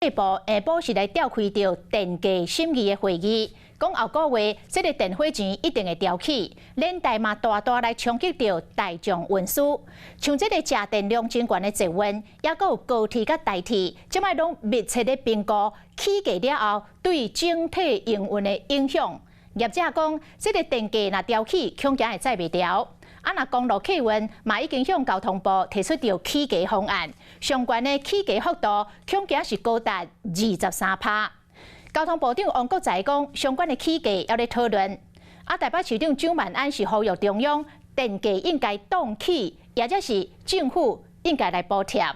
濟部下晡時來召開著電價審議的會議，講後個月這个電火錢一定會調起，連帶嘛大大來衝擊著大眾運輸。像這个食電量真懸的捷運，抑閣有高鐵佮台鐵，這擺攏密切咧評估起價了後對整體營運的影響。業者講，這个電價若調起，恐驚會載袂牢。啊，若公路客運嘛已經向交通部提出著起價方案，上懸的起價幅度恐驚是高達23%。交通部長王國材講，相關的起價猶咧討論。啊，台北市長蔣萬安是呼籲中央電價應該凍起，抑者是政府應該來補貼。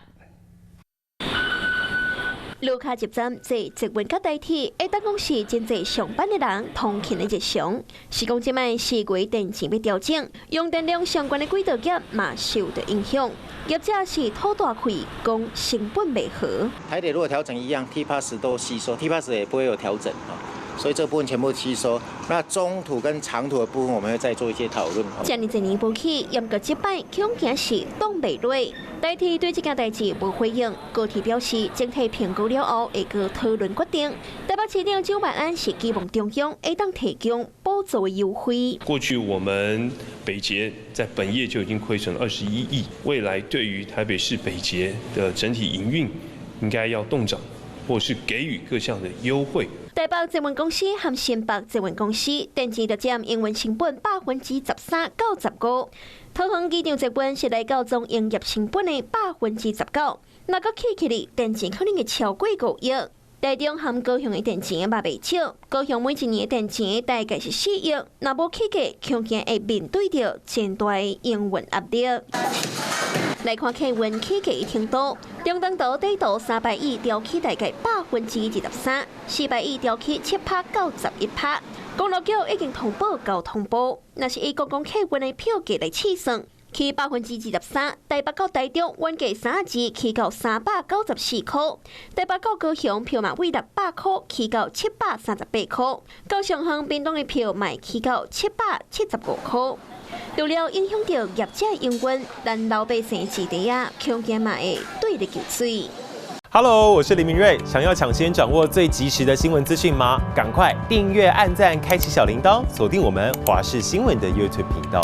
盧卡入站坐捷運佮台鐵，會當講是真濟上班的人通勤的日常。是講這擺四月電錢欲調整，用電量相關的軌道業嘛受著影響。業者是吐大氣，講成本袂合。台鐵如果調整一樣，T 八十都吸收，T 八十也不會有調整啊，所以這部分全部吸收。那中途跟長途的部分，我們會再做一些討論。遮爾濟年無起，毋過這擺恐驚是擋袂落。台鐵對這件代誌無回應，高鐵表示整體評估了後會閣討論決定。台北市長蔣萬安是期望中央會當提供補助的優惠。過去我們北捷在本業就已經虧損21億，未來對於台北市北捷的整體營運，應該要凍漲，或是給予各項的優惠。台北捷運公司和新北捷運公司電錢就佔營運成本13%到15%，桃園機場捷運是來到總營業成本的19%，若閣起起來，電錢可能會超過5億。台中和高雄的電錢嘛袂少，高雄每一年的電錢大概是4億，若無起價，恐驚會面對著真大的營運壓力。來看客運起價程度，中長途短途300以調起大概23%，400以調起7%到11%。公路局已經通報交通部，若是以公共客運的票價來試算，起23%，台北到台中原價32起到394塊，台北到高雄票嘛為600塊起到738塊，到上遠屏東的票嘛起到775塊。除了影響著業者營運，咱老百姓子弟仔恐驚嘛會綴咧救水。 Hello，我是林明瑞，想要搶先掌握最及時的新聞資訊嗎？趕快訂閱、按讚、開啟小鈴鐺，鎖定我們華視新聞的 YouTube 頻道。